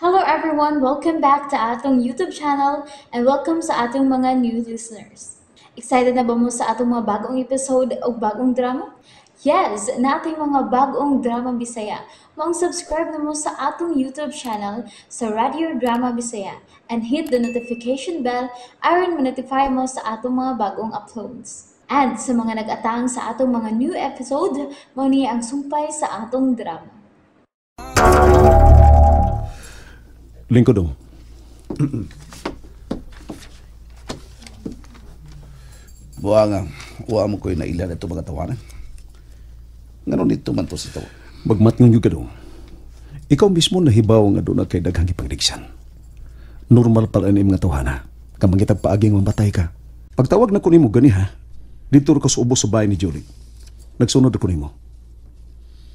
Hello everyone! Welcome back to atong YouTube channel and welcome sa atong mga new listeners. Excited na ba mo sa atong mga bagong episode o bagong drama? Yes! Nating mga bagong drama Bisaya. Maong subscribe na mo sa atong YouTube channel sa Radio Drama Bisaya and hit the notification bell aron ma-notify mo sa atong mga bagong uploads. And sa mga nag-atang sa atong mga new episode, mao ni ang sumpay sa atong drama. Lingkod dong. Buwa nga, uwa mo ko'y nailan ito mga tawanan. Nganon dito man to sa tawa. Magmatngon yun ka dong. Ikaw mismo nahibaw nga doon na kay daghang ipangligsan. Normal pala ni mga tawhana. Kamangitag paaging mamatay ka. Pagtawag na ko nimo gani ha, dito ka sa ubos sa bahay ni Julie. Nagsunod ako nimo.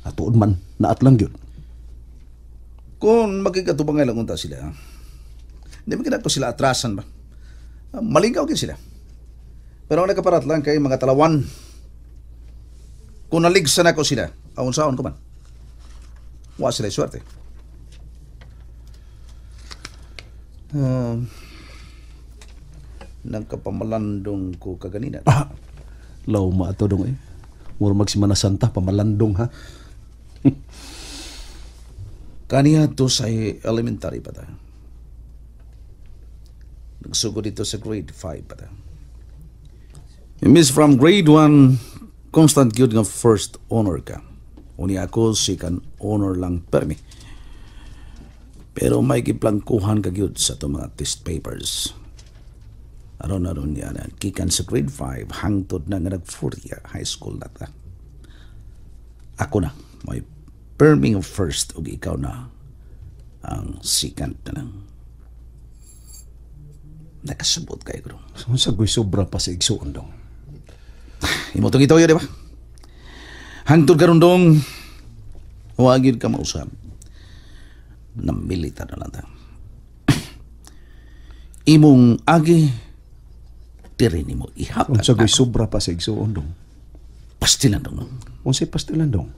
Atuod man, naat lang yun. Kung magkikatubangay lang unta sila, hindi man kinako sila atrasan ba? Malingkaw kin sila. Pero ang nakaparat lang kay mga talawan. Kung naligsan ako sila, aon saon ko man. Wa sila swerte. Nagkapamalandong ko kaganina. Ah, law maato dong eh. Mura magsimana Santa, pamalandong ha. Kaniya to sa elementary pa ta. Nagsugod dito sa grade 5 pa ta. Miss from grade 1, constant gyud nga first honor ka. Uni ako second honor lang permi. Pero may giplangkuhan ka gyud sa itong mga test papers. Aron-aron niya na gikan sa grade 5 hangtod na nga nag-4 year high school na ta. Ako na, may perming first ug ikaw na ang second na lang. Nakasabot kayo ko. Sa goy sobra pa sa igsuon dong. Imo tong itaw di ba? Hangtod karon dong, wagid ka mausab. Namilita na lang ta. Imong agi, diri nimo ihatag. Unsa goy sobra pa sa igsuon dong? Pastilan dong. No? Unsay pastilan dong?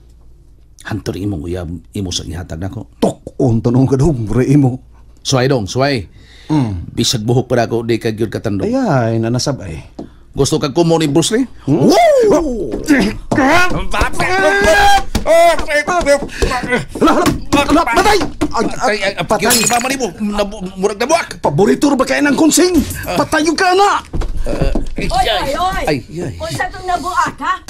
Hangtod imong uyab, imo sa ihatag nako. Tok-on tanong ka dong, re imo. Suway dong, suway. Bisag buhok para ako, di ka gyud katandong. Ay, nanasab ay. Gusto ka kumo ni Bruce Lee? Hmm? Woo! Hala, hala, patay! Patay! Mama nimo, murag na buwak. Paborito ba kayo ng konsing? Patay yung ka na! Oy, oy, oy! Ay, ay. Unsa tong nabuak, ha?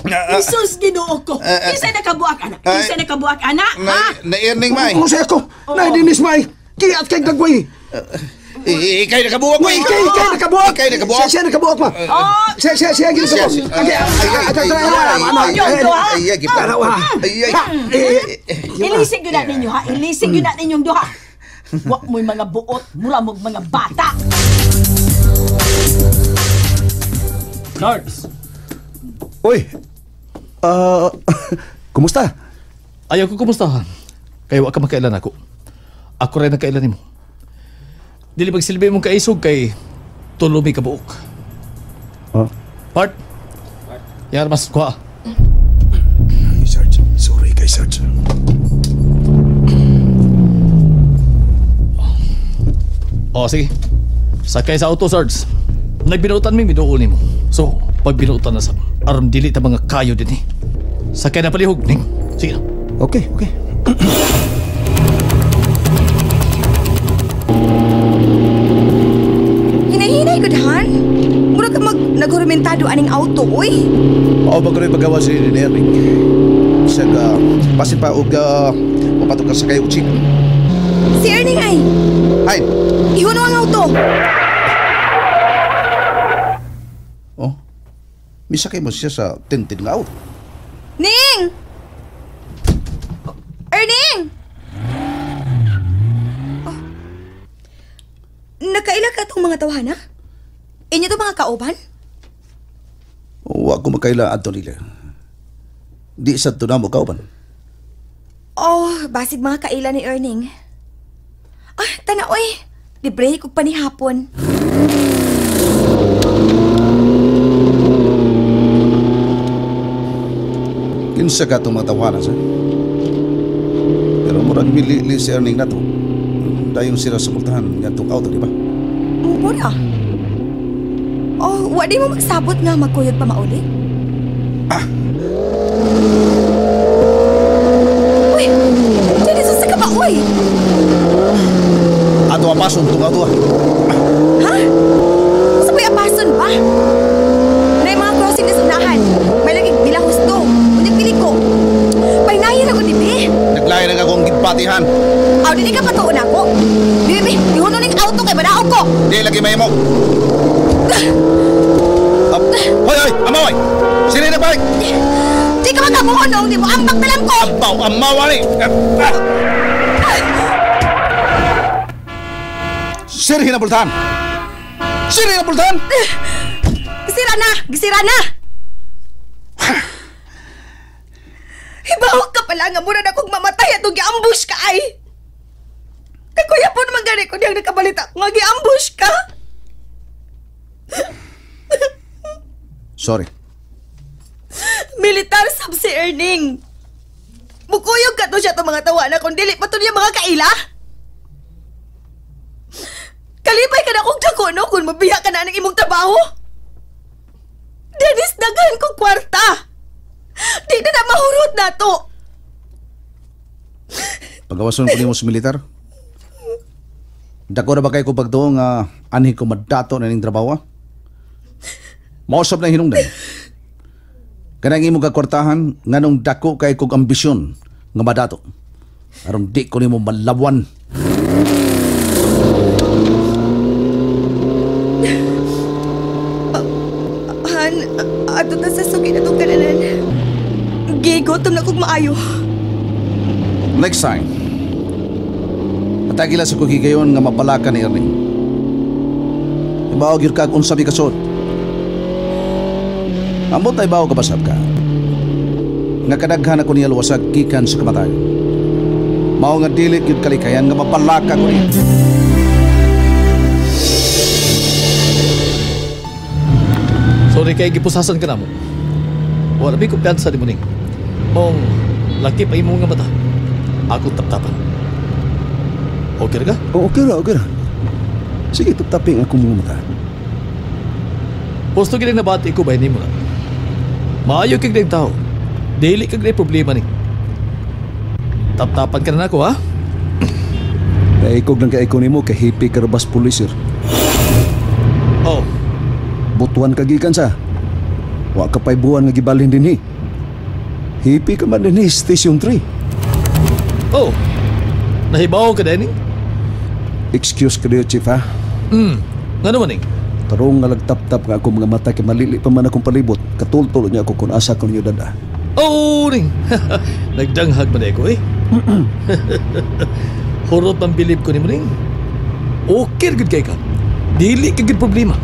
Jesus, Ginoo ko! Kinsa nakabuak, anak? Kinsa nakabuak, anak? Ha? Na-earning, may. Unsa ako? Naidinis, may. Kiat kay gagway. Ikay nakabuak, may. Ikay nakabuak. Ikay nakabuak. Siya nakabuak, ma. Siya nakabuak. Ilisig yun na ninyo, ha? Ilisig yun na ninyong duha. Wa mo'y mga buot, mura mo'g mga bata. Nards! Uy! Kumusta? Ayaw ko kumustahan. Kaya wa ka makailan ako. Ako rin nagkailan nimo. Dili magsilbi mong kaisog kay tulumi ka buok. Huh? Part? Yar mas kuha. Ay, Sarge. Sorry kay Sarge. Oh, sige. Sakay sa auto, Sarge. Nagbinutan mi, miduol nimo. So, pag binutan na sa aron dili ta mga kayo din eh. Sakay na palihog, ning. Sige na. Okay, okay. Hinahinay ko dahan. Mura ka naghurumentado aning auto, uy. Mao ba karo'y pagawa si Eric? Bisag, pasin pa og mapatok ka sa kayo, chip. Si Erning ay. Ay! Ihuno ang auto. Oh, misakay mo siya sa tinted nga auto. Ning! Erning! Oh. Nakaila ka itong mga tawhana? Inyo itong mga kauban? Wa ko makaila adto nila. Di sa ito na mo kauban. Oh, basig mga kaila ni Erning. Ah, tanaoy! Libre ko pa ni hapon. Kinsa ka itong mga tawanan, sir? Pero murag milili si Erning na to. Dayon sila sa pultahan ngadtong auto, di ba? Mura. Oh, wa di mo magsabot nga magkuyog pa mauli? Ah. Uy! Dili sa ka ba, uy? Ato apason tong auto. Ha? Sa may apason ba? Nay mga crossing na sunahan. May lagi bila husto. Unyag pili ko. Paynayan ako, dibi. Naglayan ang akong gipatihan. Aw, dili ka patuon ako. Bibi, ihuno ning auto kay madaog ko. Di lagi mahimo. Hoy, hoy, amaway. Sino na bike? Di ka makamuhonong, di mo ambak na lang ko. Abaw, amawa ni. Sir hinabultan. Sir hinabultan. Gisira na, gisira na. Hibawag ka pala nga mura na kong mamatay atong gi-ambush ka ay. Kakuya po naman gani ko diyang nakabalita nga gi-ambush ka. Sorry. Militar sab si Erning. Mukuyog ka to siya itong mga tawa na kung dili pa to niya mga kaila. Kalipay ka na kong dako, no? Kung mabiya ka na ng imong trabaho. Dennis, daghan kong kwarta. Di na na mahurot na to. Pagawason ko nimo sa militar. Dako na ba kayo ko pagtuo nga anhi ko madato na ning trabaho? Mausap na hinungdan. Kanang imong kakwartahan nganong dako kay kog ambisyon nga madato. Aron di ko nimo malawan. Han, ato ta sa suki na tong kananan. Gigotom na kog maayo. Next time, patagila sa kog higayon nga mapalaka ni Erning. Ibaw gyud kag unsa mi kasod. Ambot ay bawo kabasab ka. Nga kadaghan ako niya luwasag gikan sa kamatayon. Mao nga dili gyud kalikayan nga mapalaka ko niya. Sorry kay gipusasan ka namo. Wala mi kumpiyansa nimo ning. Mong laki pa imo nga mata. Ako taptapan. Okay ra ka? Oh, okay ra, okay ra. Sige, taptapin ako mga mata. Posto gid nabati ko ba nimo na. Maayo kag ding tao. Dili kag problema ni. Taptapan ka na nako, ha? Naikog lang kay ko nimo kay hippie karabas pulis, sir. Oh. Butuan ka gikan sa. Wa ka pay buwan nga gibalhin dinhi. Hippie ka man dinhi Station 3. Oh. Nahibaw ka dinhi? Excuse ka diyo, Chief, ha? Ngano man ning? Tarong nga lagtap-tap nga ako mga mata kay malili pa man akong palibot. Katultol niya ako kung asa ko ninyo dada. Oh, ning. Nagdanghag man ako eh. Hurot ang bilib ko nimo ning. Okay gud kay ka. Dili ka gud problema.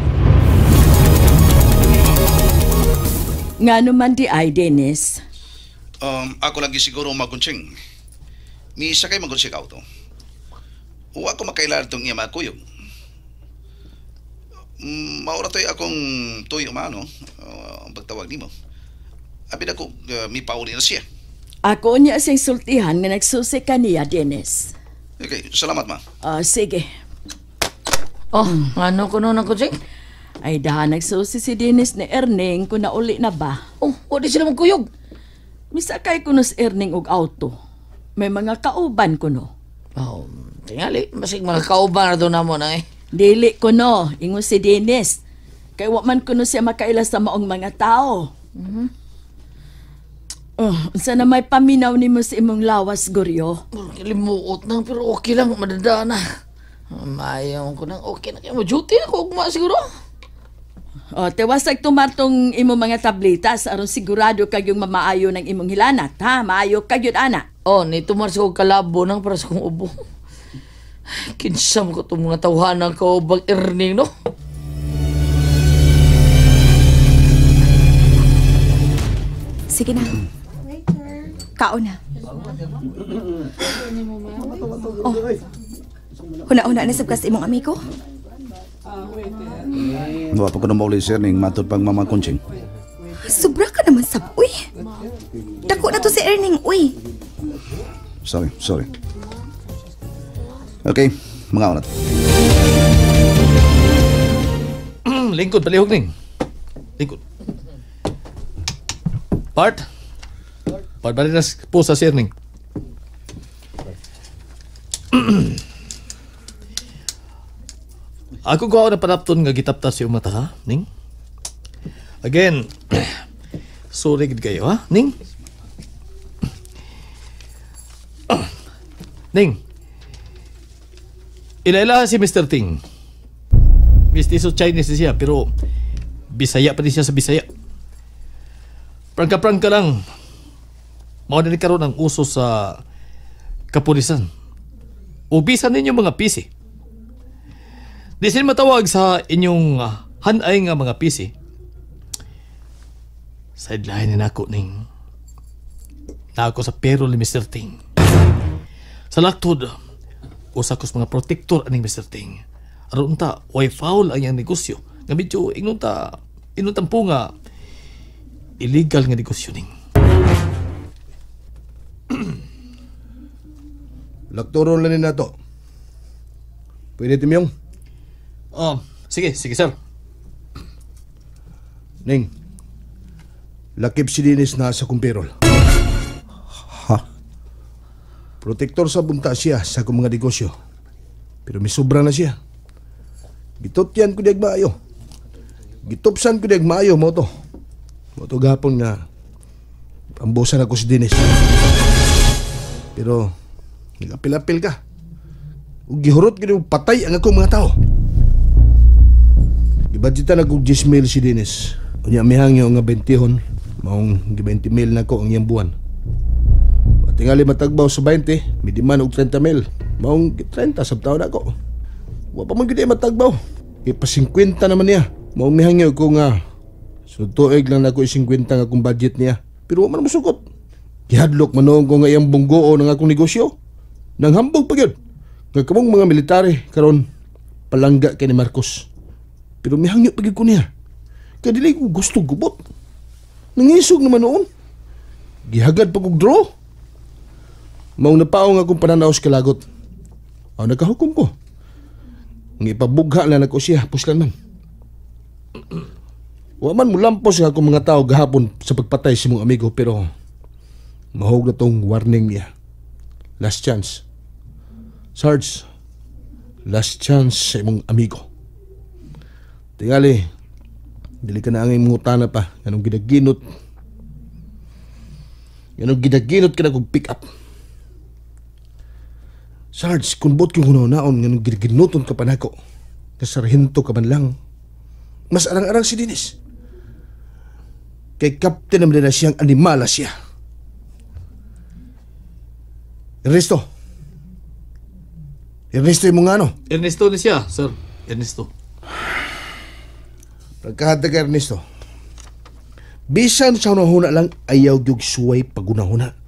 Ngano man di ay, Dennis? Ako lagi siguro maguntsing. Ni isa kay maguntsing auto. Uwa ko makailan itong iya makuyog. Maura to'y akong tuyo mano, ang pagtawag nimo. Abi na ko, mi pauli na siya. Ako niya siyang sultihan nga nagsusi ka niya, Dennis. Okay, salamat ma. Sige. Oh, ano ko noon ako, Jake? Ay, dahan nagsusi si Dennis ni Erning kung nauli na ba. Oh, wala sila magkuyog. Misakay ko no si Erning og auto. May mga kauban ko no. Oh, tingali, masig mga kauban na doon na mo na eh. Dili ko no, ingon si Dennis. Kay wa man kuno siya makaila sa maong mga tao. Mm-hmm. Oh, unsa na may paminaw nimo sa imong lawas, Goryo? Limuot nang, pero okay lang, madada na. Mayaw ko nang okay na kayo. Duty ako, ugma siguro. Oh, tiwasag tumartong imong mga tabletas aron sigurado kag yung mamaayo ng imong hilanat, ha? Maayo kag yun, ana. Oh, ni tumar sa kong kalabo nang para sa kong ubo. Kinsam ko itong mga tawhanan ko bag Erning, no? Sige na. Kaon na. Oh. Huna-huna na sabkas imong amigo. Wa pa ko na mauli, sir, ning matod pang mama kunching. Sobra ka naman sab, uy. Dako na to si Erning, uy. Sorry, sorry. Okay, Mga unat. Lingkod, palihog ning. Lingkod. Part. Part ba rin po sa sir ning. Ako ko na panapton nga gitapta si umata ha, ning. Again, sorry gid kayo ha, ning. Ning. Ilaila si Mr. Ting. Mestizo Chinese siya pero Bisaya pa din siya sa Bisaya. Prangka-prangka lang. Mao na ni karon ang uso sa kapulisan. Ubisan ninyo mga PC. Di sila matawag sa inyong hanay nga mga PC. Sideline na nako ning. Nako sa pero ni Mr. Ting. Sa laktod, usa ko sa mga protector aning Mr. Ting. Aron ta, way foul ang iyang negosyo. Nga medyo ingon tampo nga illegal nga negosyo ning. Lakturon lang ni nato. Pwede timyong? Oh, sige, sige sir. Ning, lakip si Dennis na sa kumpirol. Ha? Protektor sa bunta siya sa akong mga negosyo. Pero may sobra na siya. Gitutyan ko diag maayo. Gitupsan ko diag maayo mo to. Mo to gapon nga ambosan ako si Dennis. Pero nagapil-apil ka. Ug gihurot gid patay ang akong mga tao. Gibudgetan ako 10 mil si Dennis. Unya mihangyo nga 20hon, maong gi 20 mil nako ang iyang buwan. Tingali matagbaw sa 20, midiman og 30 mil. Maong 30 sab taon ako. Wa pa man gid matagbaw. Ipa 50 naman niya. Maong mihangyo ko nga so tuig lang nako 50 nga akong budget niya. Pero wa man mosukot. Gihadlok man noon ko nga iyang bunggoon ang akong negosyo. Nanghambog pa gyud. Nga kamong mga military karon palangga kay ni Marcos. Pero mihangyo pa gyud ko niya. Kay dili ko gusto gubot. Nangisog naman noon. Gihagad pa kog draw. Maong napaong akong pananaw sa kalagot. Aw nakahukom ko. Ang ipabugha na nako siya, puslan man. Wa man mulampos ang akong mga tao gahapon sa pagpatay sa mong amigo, pero mahog na tong warning niya. Last chance. Sarge, last chance sa imong amigo. Tingali, dili ka na ang imong utana pa. Ganong ginaginot. Ganong ginaginot ka na kong pick up. Sarge, kung bot kong hunaon nga nung ginaginuton ka pa nako, nga sarhento ka man lang, mas arang-arang si Dennis. Kay kapten naman na siyang animala siya. Ernesto. Ernesto yung mga ano? Ernesto ni siya, sir. Ernesto. Pagkahatag ka, Ernesto. Bisan sa hunahuna lang, ayaw gyud suway pagunahuna.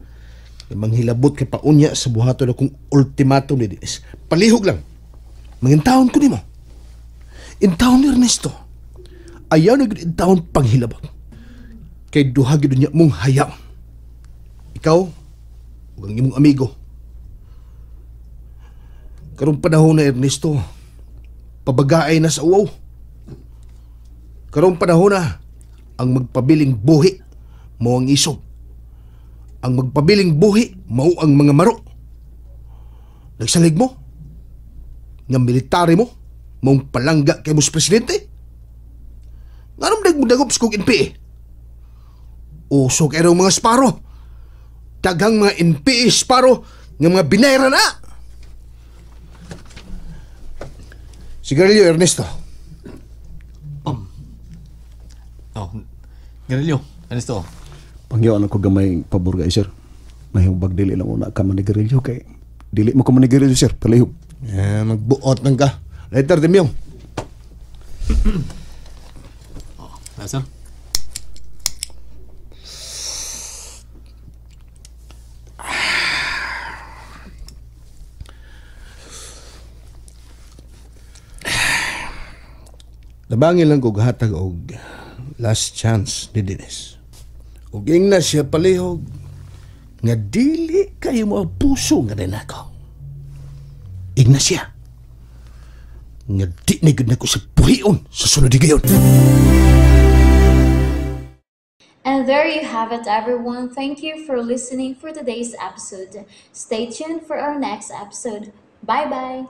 Manghilabot kay paunya sa buhaton akong ultimatum ni Dennis. Palihog lang. Mangintawon ko nimo. Intawon ni Ernesto. Ayaw na gyud intawon panghilabot. Kay duha gyud niya mong hayaw. Ikaw ug ang imong amigo. Karong panahon na Ernesto, pabagaay na sa uwaw. Karong panahon na ang magpabiling buhi mo ang isog. Ang magpabiling buhi mao ang mga maro. Nagsalig mo nga military mo maong palangga kay mos presidente. Nganong nagmudagop sa kong NPA? Uso kay mga sparo. Daghang mga NPA sparo nga mga binayra na. Sigarilyo, Ernesto. Oh, Garillo, Ernesto. Pangyoan ako gamay pabor kay sir. Mahimong dili lang una ka manigarilyo kay dili mo ko manigarilyo sir, palihog. Eh, magbuot nang ka. Later, Dimyong. Oh, na sir. Nabangin lang ko gahatag og last chance ni Dennis. Ug ingna siya palihog nga dili kayo mo ang puso nga din ako. Ingna siya. Nga di na gyud nako sa buhion sa sunod higayon. And there you have it, everyone. Thank you for listening for today's episode. Stay tuned for our next episode. Bye bye.